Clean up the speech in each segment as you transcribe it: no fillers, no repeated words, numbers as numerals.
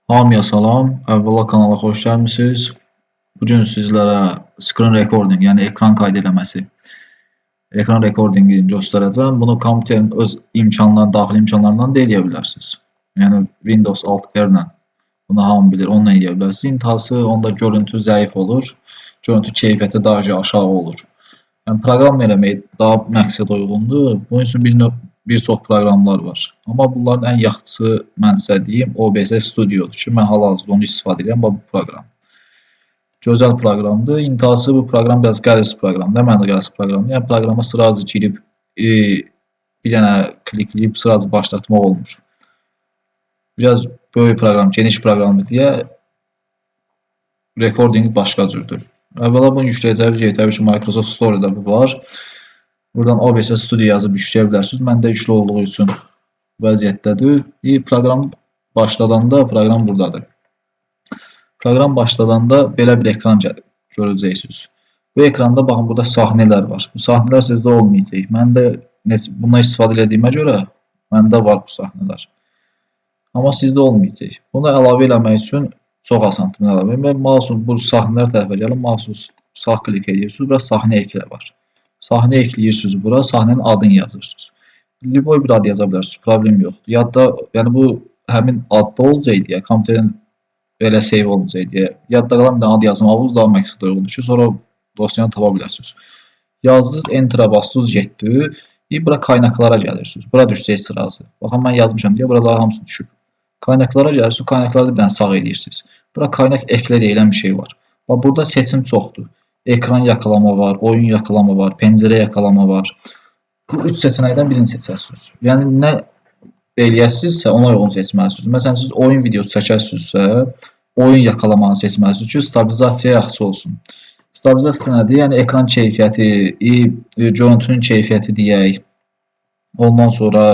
Hamıya salam, əvvəla kanala xoş gəlmisiniz. Bu gün sizlərə screen recording, yəni ekran qayd eləməsi, ekran recordingini göstərəcəm. Bunu kompüterin öz imkanları, daxili imkanlarından da eləyə bilərsiniz. Yəni Windows Alt R ilə bunu hamı bilir, onunla eləyə bilərsiniz. İntihası onda görüntü zəif olur, görüntü keyfiyyəti daha aşağı olur. Yəni proqramla eləmək daha məqsədə uyğundur. Bunun üçün bir çox proqramlar var. Amma bunların ən yaxşısı mən sizə deyim OBS Studiodur ki, mən hal-hazırda onu istifadə edirəm, bax bu proqram. Gözəl proqramdır. İntihası bu proqram biraz qəliz proqramdır. Nə mənada qəliz proqramdır? Yəni proqrama sırazı girib bir dənə klikləyib sırazı başlatmaq olmur. Biraz böyük proqram, geniş proqramdır deyə recording başqa cürdür. Əvvəla bunu yükləyəcəyiniz yer təbii ki, Microsoft Store-da bu var. Buradan OBS Studio yazıb yükləyə bilərsiniz. Məndə yüklü olduğu üçün vəziyyətdədir. Proqram başladanda proqram buradadır. Proqram başladanda belə bir ekran görəcəksiniz. Bu ekranda baxın burada sahnələr var. Bu sahnələr sizdə olmayacaq. Mən də bundan istifadə etdiyimə görə məndə var bu sahnələr. Amma sizdə olmayacaq. Bunu əlavə eləmək üçün çox asandır bunu əlavə etmək. Mouse'un bu sahnələr tərəfə gəlin, mouse'u sağ klik edirsiniz. Bura sahnə eklə var. Sahnə ekləyirsiniz bura, sahnənin adını yazırsınız. Liboy bir ad yaza bilərsiniz, problem yoxdur. Yadda, yəni bu həmin adda olacaq deyə, kompüterin belə save olmayacaq deyə, yadda qalan bir dənə ad yazmağınız daha məqsədə uyğundur ki, sonra dosyanı tapa bilərsiniz. Yazdınız, Enter-a bastınız, getdi. Bura kaynaklara gəlirsiniz. Bura düşəcək sırası. Baxın, mən yazmışam deyə buralar hamısı düşüb. Kaynaklara gəlirsiniz, kaynaklarda bir dənə sağ eləyirsiniz. Bura kaynak eklə deyilən bir şey var. Bax, burada seçim çoxdur. Ekran yakalama var, oyun yakalama var, pencere yakalama var. Bu üç seçənəkdən birini seçərsiniz. Yəni nə eləyəsinizsə ona uyğun seçməlisiniz. Məsələn, siz oyun videosu çəkərsinizsə, oyun yakalamanı seçməlisiniz ki, stabilizasiya yaxşı olsun. Stabilizasiya nədir? Yəni ekran keyfiyyəti, görüntünün keyfiyyəti deyək. Ondan sonra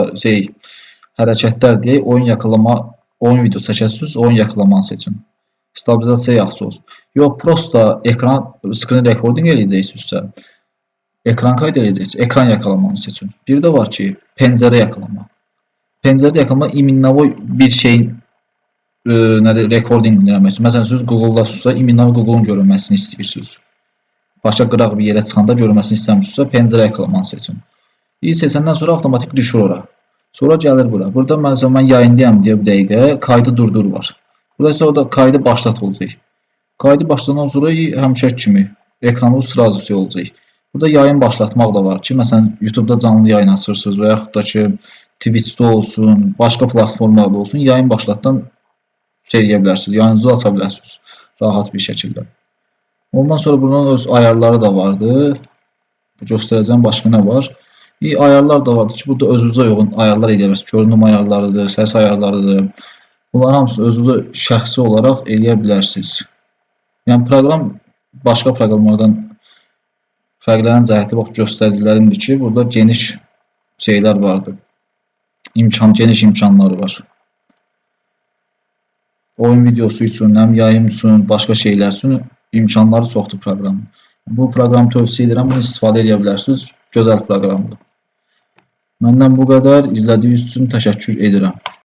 hərəkətlər deyək, oyun yakalama, oyun videosu çəkərsiniz, oyun yakalamanı seçin. Stabilizasiya yaxşı olsun. Yox, prosta ekran screen recording eləyəcəksinizsə, ekran qayd eləyəcəksiniz, ekran yakalamanı seçin. Bir də var ki, pencere yakalama. Pencere yakalama iminavoy bir şeyin nədir, recording eləmək üçün. Məsələn, siz Google-dasınızsa, iminavoy Google-un görünməsini istəyirsiniz. Başqa qıraq bir yerə çıxanda görünməsini istəmirsinizsə, pencere yakalamanı seçin. İyi seçəndən sonra avtomatik düşür ora. Sonra gəlir bura. Burada məsələn mən yayındayam deyə bu dəqiqə kaydı durdur var. Burada isə orada kaydı başlat olacaq. Kaydı başladandan sonra həmişəki kimi ekranınız sırazı şey olacaq. Burada yayın başlatmaq da var ki, məsələn YouTube-da canlı yayın açırsınız və yaxud da ki Twitch-də olsun, başqa platformlarda olsun, yayın başlatdan şey eləyə bilərsiniz, yayınınızı aça bilərsiniz rahat bir şəkildə. Ondan sonra bunun öz ayarları da vardır. Göstərəcəm başqa nə var. Ayarlar da vardır ki, burada özünüzə uyğun ayarlar eləyə bilərsiniz. Görünüm ayarlarıdır, səs ayarlarıdır. Bunların hamısını özünüzə şəxsi olaraq eləyə bilərsiniz. Yəni proqram başqa proqramlardan fərqlənən cəhəti bax göstərdiklərimdir ki, burada geniş şeylər vardır. Geniş imkanları var. Oyun videosu üçün, həm yayım üçün, başqa şeylər üçün imkanları çoxdur proqramın. Bu proqramı tövsiyə edirəm, bunu istifadə edə bilərsiniz. Gözəl proqramdır. Məndən bu qədər. İzlədiyiniz üçün təşəkkür edirəm.